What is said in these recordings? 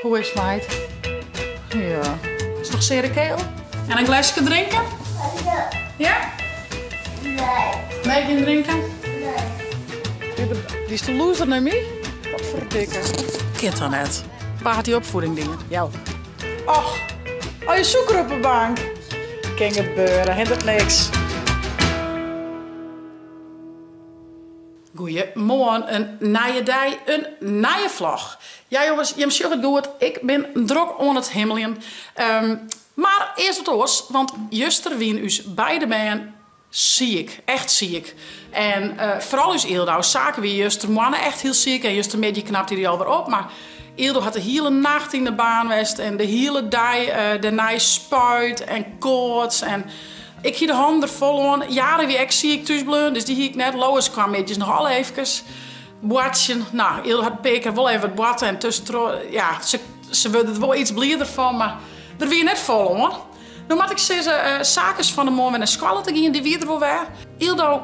Hoe is it meit? Ja. Is it noch seare keel? En in gleske drinken? Ja? Nee. Nee, gjin drinken? Nee. Dy is te loser nei my? Wat ferdikke. Kin toch net? Wa hat dy opfoeding dien? Jel. Och, al je sûker op 'e bank. Kin gebeure, hindert niks. Goeiemoarn, in nije dei, in nije vlog. Ja jonges, jim sjogge it goed, ik bin drok oan it himmeljen. Mar earst wat oars, want juster wiene ús beide bern siik, echt siik. En foaral ús Yldo. Sake wie justermoarn echt hiel siik en justermiddei knapte hy alwer op, mar Yldo hat de hiele nacht yn de baan west en de hiele dei dêrnei spuit en koarts en ik hie de hannen der fol oan. Jari wie ek siik thúsbleaun, dus dy hie ik net. Lois kwam middeis noch al eefkes boartsjen. No, Yldo hat in pear kear wol even wat boarte en tuskentroch, ja, se wurde der wol iets blider fan, mar der wie net folle oan. No moat ik sizze, Sake is fan 'e moarn wer nei skoalle te gien, dy wie der wol wer. Yldo,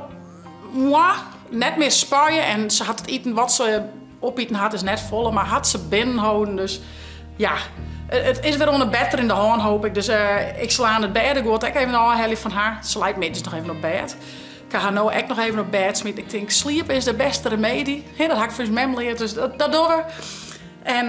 moi, net mear spuie en se hat it iten wat se opiten hat is net folle, mar hat se binnenholden, dus ja, it is wer oan 'e betterjende hân hoop ik. Dus ik sil aan it bêdeguod ek even ôfhelje fan har. Se leit middeis noch even op bêd. Ik ha har no ek noch even op bêd smiten. Ik tink, sliepe is de bêste remedy. Hè, dat ha ik fan ús mem leard, dus dat dogge we. En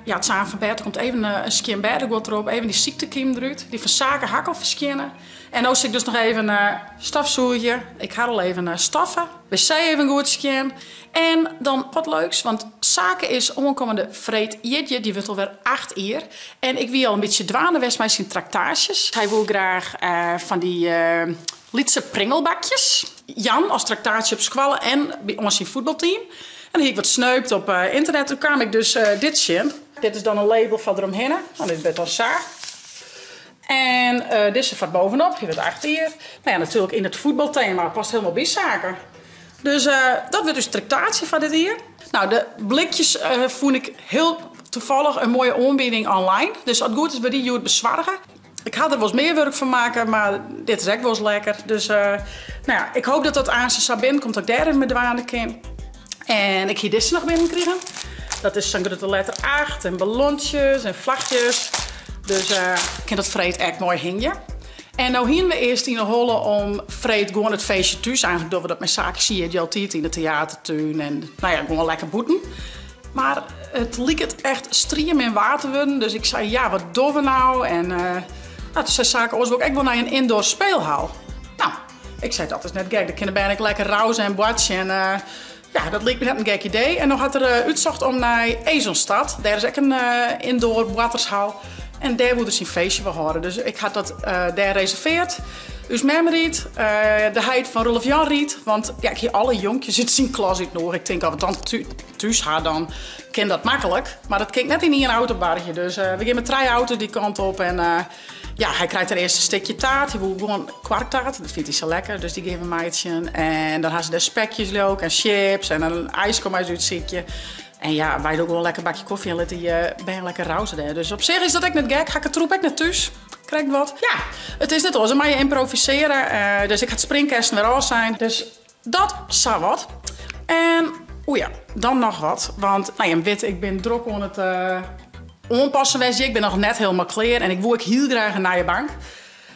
ja, it saan fan bêd, der komt even in skjin bêdeguod derop, even dy syktekiem derút. Dy fan Sake ha ik al ferskjinne. En no sil ik dus noch even stofsûgje. Ik ha al even stoffe. Wc even goed skjin. En dan wat leuks, want Sake is oankommende freed jierdei, dy wurdt alwer 8 jier. En ik wie al in bytsje dwaande west mei syn traktaasjes. Hy woe graach fan dy lytse pringelbakjes jaan as traktaasje op skoalle en oan syn fuotbalteam. En dan hie ik wat sneupt op ynternet, toen kaam ik dus dit tsjin. Dit is dan in label foar deromhinne, want dit wurdt dan sa. En dizze foar bovenop, hy wurdt 8 jier. No ja, natuerlik yn it fuotbaltema, past hielendal by Sake. Dus dat wurdt ús traktaasje foar dit jier. No, de blikjes fûn ik hiel toevallig in moaie oanbieding online. Dus as it goed is wurdt dy hjoed besoarge. Ik ha der wolris mear wurk fan makke, mar dit is ek wolris lekker. Dus no ja, ik hoop dat dat aanst sa binnenkomt dat ik dêr even mei dwaande kin. En ik hie dizze noch binnenkrigen. Dat is sa'n grutte letter 8 en ballontsjes en vlagjes. Dus kin dat freed ek moai hingje. En no hienen we earst yn 'e holle om freed gewoan it feestje thús. Eigentlik dogge we dat mei Sake syn jierdei altyd yn de teatertún en no ja, gewoan lekker bûten. Mar it liket echt striemin waar te wurden, dus ik sei ja, wat dogge we no? En no, toen sei Sake, oars wol ik ek wol nei in indoor speelhal. No, ik sei dat is net gek, dan kinne de bern ek lekker rouze en boartsje en ja, dat liket my net in gek idee. En no hat er útsocht om nei Esonstad, dêr is ek in indoor boartershal en dêr woe er syn feestje wol hâlde. Dus ik ha dat dêr reserveard. Us mem rydt, de heit fan Roelof Jan rydt, want ja, ik hie alle jonkjes út syn klas útnoege. Ik tink, as we dan thús ha, dan kin dat maklik. Mar dat kin ik net yn ien auto bargje. Dus we gean mei trije auto's dy kant op en ja, hy krijt der earst in stikje taart. Hy woe gewoan kwarktaart, dat fynt hy sa lekker, dus dy gean we meitsjen. En dan ha se dêr spekjes leau ik en chips en in ijsko mei se útsykje. En ja, wy dogge gewoan lekker bakje kofje en litte dy bern lekker rouze dêr. Dus op sich is dat ek net gek, ha ik it troep ek net thús. Krekt wat. Ja, it is net oars, dan moatte je ymprovisearje. Dus ik ha it springkessen wer ôfsein. Dus dat sa wat. En o ja, dan noch wat. Want nou, jim witte, ik bin drok oan it oanpassen west. Ik bin noch net hielendal klear en ik woe ek hiel graach in nije bank.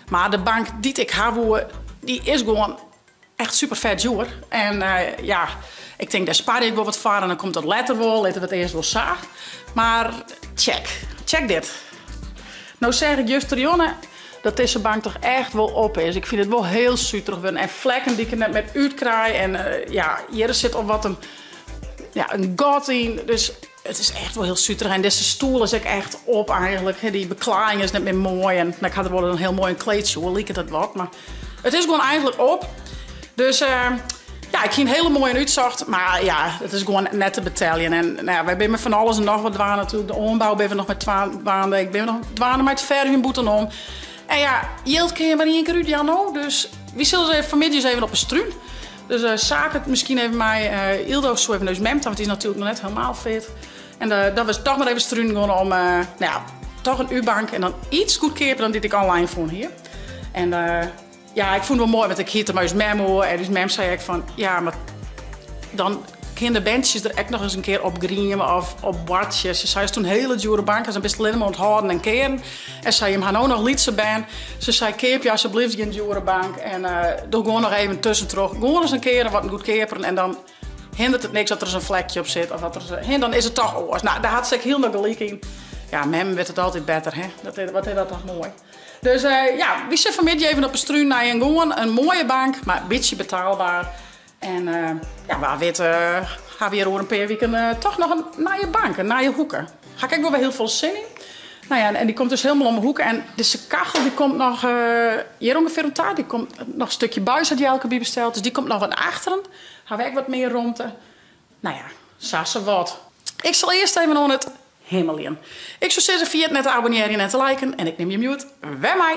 Mar de bank dy't ik ha woe, dy is gewoan echt super fet djoer. En ja, ik tink dêr sparje ik wol wat foar en dan komt dat letter wol. Litte we it earst wol sa. Mar check, check dit. No seach ik justerjûn dat dizze bank toch echt wol op is. Ik fyn it wol hiel suterich wurden en flekken dy't ik der net mear út krij. En ja, hjir sit al wat in, ja, in gat yn. Dus it is echt wol hiel suterich. En dizze stoel is ek echt op eigentlik. Dy beklaaiïng is net mear moai. En ik ha der wol in hiel moai kleedsje oer, liket it wat. Mar it is gewoan eigentlik op. Dus ja, ik hie in hiele moaie útsocht, mar ja, it is gewoan net te beteljen. En no ja, wy binne mei fan alles en noch wat dwaande natuerlik. De oanbou binne we noch mei dwaande. Ik bin noch dwaande mei it fervjen bûtenom. En ja, jild kinne je mar ien kear útjaan no. Dus wy sille ris even fanmiddei even op 'e strún. Dus Sake it miskien even mei Yldo soe even nei ús mem ta, want dy is natuerlik noch net helemaal fit. En dat we toch mar even strunen gean om no ja, toch in U-bank en dan iets goedkeaper dan dy't ik online fûn hie. En ja, ik fûn it wol moai, want ik hie it der mei ús mem oer en ús mem sei ek fan, ja, mar dan. Kin de berntsjes der ek noch ris in kear op grieme of op boartsje. Se sei, asto in hiele djoere bank hast, dan bist allinne mar oan it hâlden en kearen. En sei, jim ha no noch lytse bern. Se sei, keapje asjebleaft gjin djoere bank en doch gewoan noch even tuskentroch gewoan ris in kear wat in goedkeaperen en dan hindert it niks dat der ris in flekje op sit of dat der, hè, dan is it toch oars. Nou, dêr hat se ek hielendal gelyk yn. Ja, memmen wit it altyd better, hè. Dat, wat is dat toch moai. Dus ja, wy sille fanmiddei even op 'e strún nei in gewoan in moaie bank, mar in bytsje betaalbaar. En ja, wa wit ha we hjir oer in pear wiken toch noch in nije bank, in nije hoeke. Ha ik ek wol wer hiel folle sin yn. Nou ja, en dy komt dus helemaal om 'e hoeke. En dizze kachel dy komt noch hjir ûngefear oan ta. Dy komt noch in stikje buis hat Jelke by besteld, dus dy komt noch wat nei achteren. Ha we ek wat mear romte. Nou ja, sa sa wat. Ik sil earst even oan it himmeljen. Ik soe sizze ferjit net te abonnearjen en te liken en ik nim jim hjoed wer mei.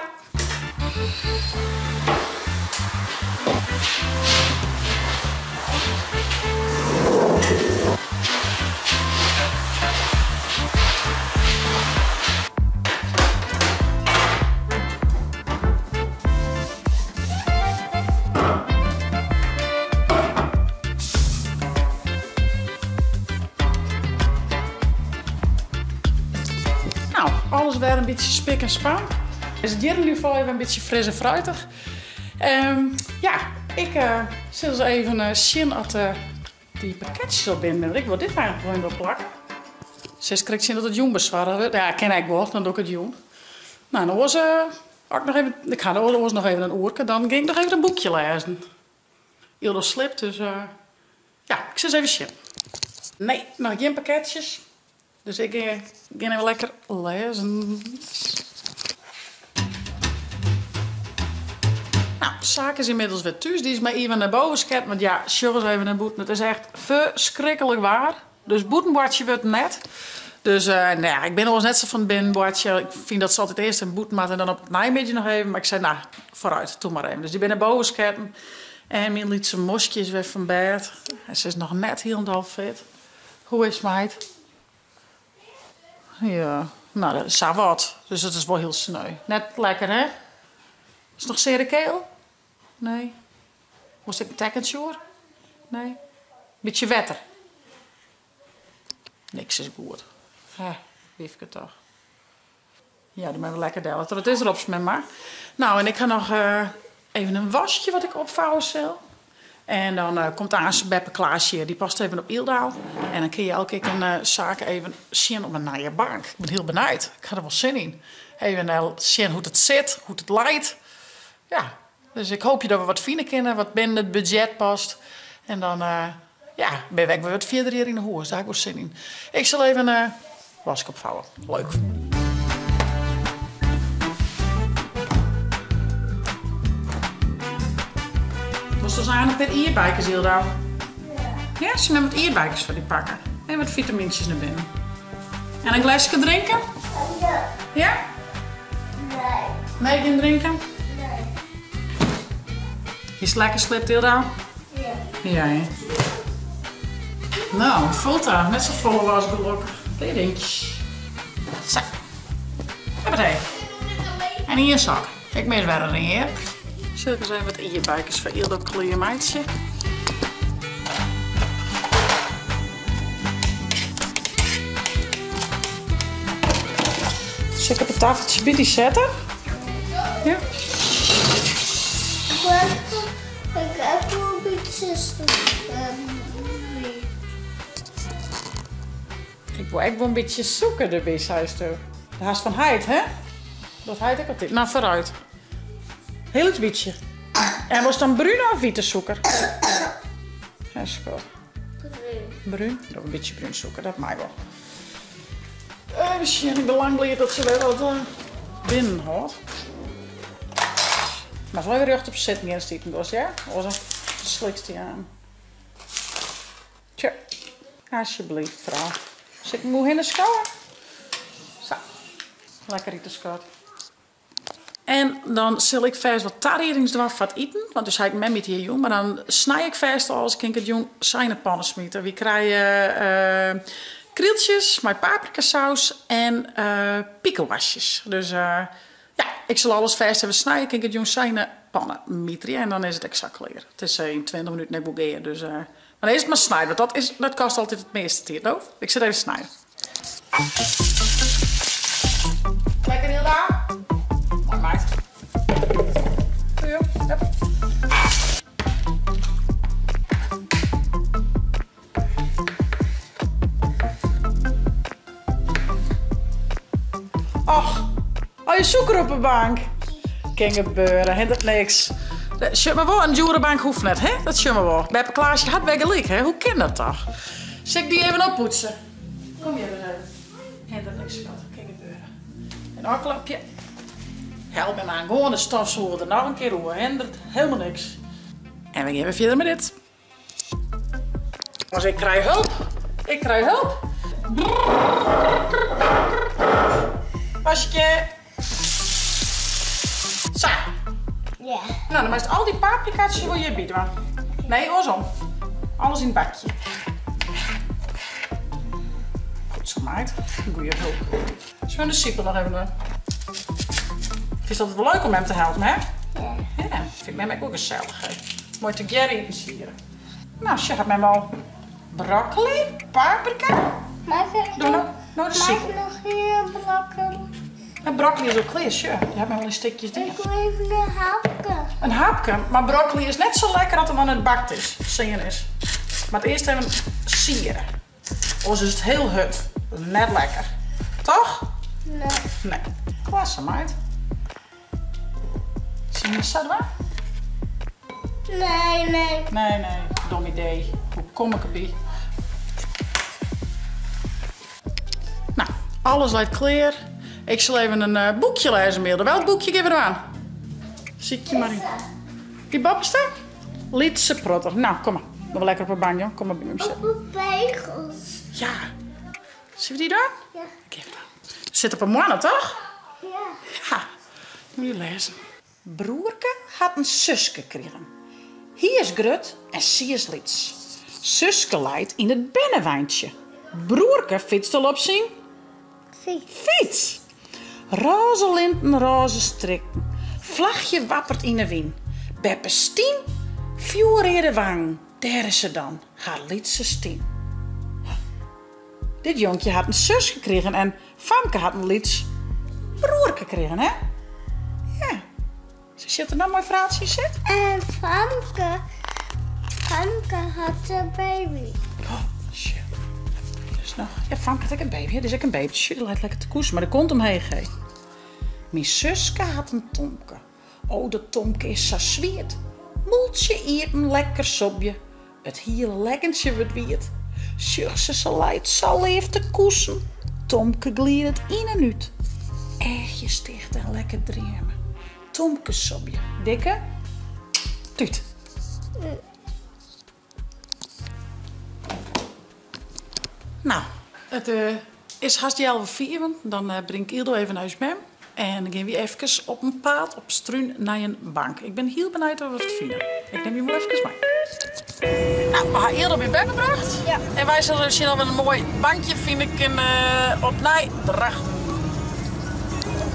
Nou, alles wer in bytsje spik en span. Is it hjir yn ieder gefal even in bytsje fris en fruitich. Ja, ik sil ris even sjen oft dy pakketsjes al binnen binne. Want ik wol dit eigentlik wol even opplakke. Sis krekt tsjin dat it jûn besoarge wurdt. Ja, kin ek wol, dan doch ik it jûn. No, en oars, as ik noch even, ik ha oars noch even in oerke, dan gean ik noch even in boekje lêzen. Yldo sliept, dus ja, ik sil ris even sjen. Nee, noch gjin pakketsjes. Dus ik gean even lekker lêzen. Nou, Saak is ynmiddels wer thús. Dy is mei even nei boven sketten, want ja, sjoch ris even nei bûten. It is echt ferskriklik waar. Dus bûten boartsje wurdt net. Dus nou ja, ik bin oars net sa fan it binnenboartsje. Ik fyn dat se altyd earst even bûten moatte en dan op it neimiddei noch even. Mar ik sei, nou, foarút, doe mar even. Dus dy binne nei boven sketten. En myn lytse moskje is wer fan bêd. En se is noch net hielendal fit. Hoe is 't, meid? Ja, nou, sa wat. Dus dat is wol hiel sneu. Net lekker, hè? Is 't noch seare keel? Nee. Wolst ek in tekkentsje oer? Nee. Bytsje wetter. Niks is goed. Hè, wyfke toch. Ja, dy moatte we lekker del. It is derop mem mar. Nou, en ik ha noch even in waskje wat ik opfouwe sil. En dan komt aanst beppe Klaasje hjir, dy past even op Yldaal. En dan kin Jelke ek in saak even sjen op in nije bank. Ik bin hiel benijd. Ik ha der wol sin yn. Even sjen hoe't it sit, hoe't it leit. Ja, dus ik hoopje dat we wat fine kinne wat binnen it budzjet past. En dan ja, binne we ek wer wat fierder hjir yn 'e hûs. Dêr ha ik wol sin yn. Ik sil even wask opfouwe. Leuk. Wolst dus aan in pear ierdbeikes, Yldo? Ja, sil mem wat ierdbeikes foar dy pakke. En wat fitamyntsjes nei binnen. En in gleske drinken? Ja. Ja? Nee. Nee, gjin drinken? Nee. Hiest lekker sliept, Yldo? Ja. Ja, hè? No, falt ta. Net sa folle wask gelokkich. Pear dinkjes. Sa. Hoppatee. En ien sok. Ik mis wer in ring, hear. Sil ik ris even wat ierdbeikes foar Yldo klear meitsje. Sil ik op it taffeltsje by dy sette? Ja. Ik heb wel een bytsje derby. Ik wol ek wol in bytsje sûker derby, seisto. Dat hast fan heit, hè? Dat heit ek altyd. Nou, foarút. Hiel lyts bytsje. En wolst dan brune of wite sûker? Ja, skat. Brún. Brún? Doch in bytsje brún sûker, dat mei wol. Even sjen, ik bin lang bliid dat se wer wat binnen hâldt. Moatst wol even rjochtop sitten gean ast iten dochst, hear? Oars dan slikst dy aan. Tja, alsjeblieft frou. Sil ik him oerhinne skowe? Sa, lekker ite skat. En dan sil ik fêst wat tariedings dwaan foar it iten, want dus heit en mem ite hjir jûn, mar dan snij ik fêst alles, kin ik it jûn sa yn 'e panne smite. Wy krije krieltsjes mei paprikasaus en pikewoarstjes. Dus ja, ik sil alles fêst even snije, kin ik it jûn sa yn 'e panne miterje en dan is it ek sa klear. It is yn 20 minuten ek wol gear, dus. Mar earst mar snije, want dat, is, dat kostet altyd it measte tiid, no? Ik sit even snije. Lekker Hilda. Moai meid. Ja. Och, al je sûker op de bank. Kin gebeure, hindert niks. Sjoch mar wol, in djoere bank hoecht net, hè? Dat sjoch mar wol. Beppe Klaasje hat wer gelyk, hè? Hoe kin dat toch? Sil ik dy even oppoetse? Kom hjir ris even. Hindert niks, skat. Kin gebeure. En ôfklapje. Help my mar, gewoan de stofsûger der noch in kear oer. Hindert helemaal niks. En we gean wer fierder mei dit. As ik krij hulp. Ik krij hulp. Waskje. Sa. Ja. Nou, dan meist al dy paprikatsjes wol hjirby dwaan. Nee, oarsom. Alles yn it bakje. Goed zo, meid. Goeie hulp. Zullen we de sipel noch even dwaan? It is altyd wol leuk om mem te helpen, hè? Ja. Ja, fynt mem ek wol gesellich, hè? Moai tegearre itensiede. Nou, sjoch, hat mem al broccoli, paprika. Mag ik Doe no, no de mag sipel. ik noch ien broccoli? En broccoli is al klear, sjoch. Dy hat mem al yn stikjes dien. Ik wil even in hapke. In hapke? Mar broccoli is net sa lekker as it noch net bakt is, sean is. Moat earst even siere. Oars is it hiel hurd. Net lekker. Toch? Nee. Nee. Klasse, meid. Sil ik sa dwaan? Nee, nee. Nee, nee. Dom idee. Hoe kom ik derby? Nou, alles leit klear. Ik sil even in eh, boekje lêze, Milde. Welk boekje gean we dwaan? Sykje mar yn. Dy boppeste? Lytse protter. Nou, kom mar. Noch lekker op 'e bank, jong. Kom mar by my sitten. Op de pegels. Ja. Sille we dy dwaan? Ja. Gean we dwaan. Sit op 'e moanne, toch? Ja. Ja. Moet je lêzen. Broerke hat in suske krigen. Hy is grut en sy is lyts. Suske leit yn it berneweintsje. Broerke fytst al op syn Fyts. Fyts. Rôze linten, rôze strikken. Flachje wappert yn 'e wyn. Beppe Stien, fjoerreade wangen. Dêr is se dan, har lytse Stien. Dit jonkje hat in suske krigen en famke hat in lyts broerke krigen, hè? Ja. Se sit der no mei ferhaaltsje yn sit. En famke, famke hat in baby. Oh, shit. Dus noch. Ja, famke hat ek in baby. Dit is ek in baby. Sjoch, dy leit lekker te koesen, mar de kont omheech, hé. Myn suske hat in tomke. Oh, dat tomke is sa swiet. Mûltsje iepen, lekker sobje. It hiele lekkentsje wurdt wiet. Sjoch se, se leit sa leaf te koesen. Tomke glidet yn en út. Eachjes ticht en lekker dreame. Tomke sobje. Dikke tút. Nou, it is hast healwei fiven. Dan bring ik Ildo even nei ús mem. En dan gean wy efkes op 'en paad op strún nei in bank. Ik bin hiel benijd wat we it fine. Ik nim jim wol efkes mei. Nou, we ha Ildo by beppe brocht. Ja. En wy sille ris sjen oft we in moai bankje fine kinne op Nij Drachten.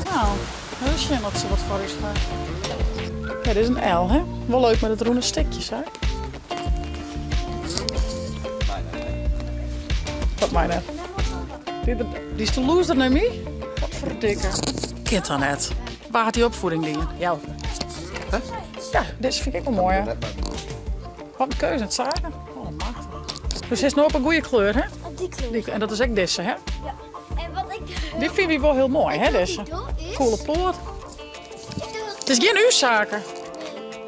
Nou, ris sjen oft se wat foar ús ha. Ja, dit is in L, hè? Wol leuk mei dat rûne stikjes, hè? Wat mei net? Dy is te loser nei my? Potferdikke. Kin toch net? Wa hat dy opfieding dien? Jelke. Huh? Ja, dizze fyn ik ek wol moai. Hè? Wat in keuze, it zagen. Oh, machtich. Dus is no op in goede kleur, hè? Op die kleur. Die, en dat is ek dizze, hè? Ja. En wat ik Die fine wy wol hiel moai, hè, dizze? Coole poat. It is gjin ús saken.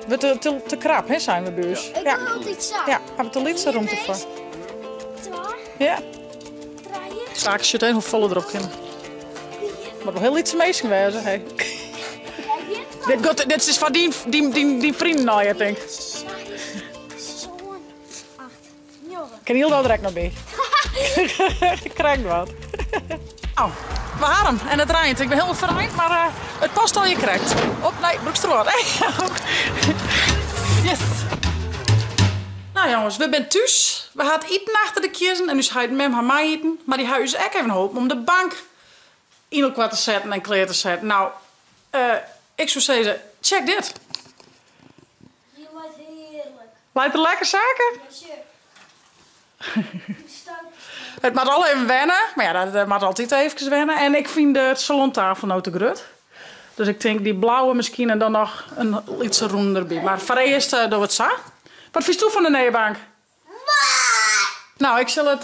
Wurdt te, te, te krap, hè, seine we by ús. Ik Ja. wil altyd sa. Ja, ha we te lytse romte foar. Twa, Ja. trije, Sake sjocht even hoefolle derop kinne. vier, Moat wol hiel lytse minsken wêze, hè. ja, hier Dit, got, dit is foar dyn, dyn, dyn, dyn vrienden no, ja, tink. Seis, sân, acht, njoggen. Kin Hildo der ek noch by? Krekt wat. Oh, we ha him en it reint. Ik bin hielendal ferreind, mar eh, it past allegear krekt. Op nei Broekstroat. Yes. Nou jonges, we binne thús. We ha it iten achter de kiezzen en ús heit en mem ha mei-iten. Mar dy ha ús ek even holpen om de bank yn elkoar te setten en klear te setten. Nou, eh, ik soe sizze, check dit. Hier leit hearlik. Leit der lekker saken? Ja, sure. It moat al even wenne, mar ja, dat moat altyd eefkes wenne. En ik fyn de salontafel no te grut. Dus ik tink dy blauwe miskien en dan noch in lytse rûne derby. Mar foarearst dogge we it sa. Wat fynsto fan de nije bank? Nou, ik sil it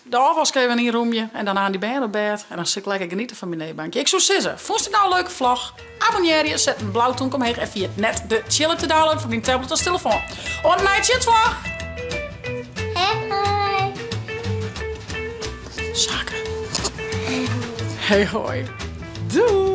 de ôfwask even ynrûmje en dan aan dy bern op bêd. En dan sil ik lekker geniete fan myn nije bankje. Ik soe sizze, fûnst it nou in leuke vlog? Abonnearje, set in blau tomke omheech en ferjit net de Tsjil app te downloaden foar dyn tablet as telefoan. Oant de nije Tsjitsvlog! Hoi! Zaken. Hey hoi. Doei!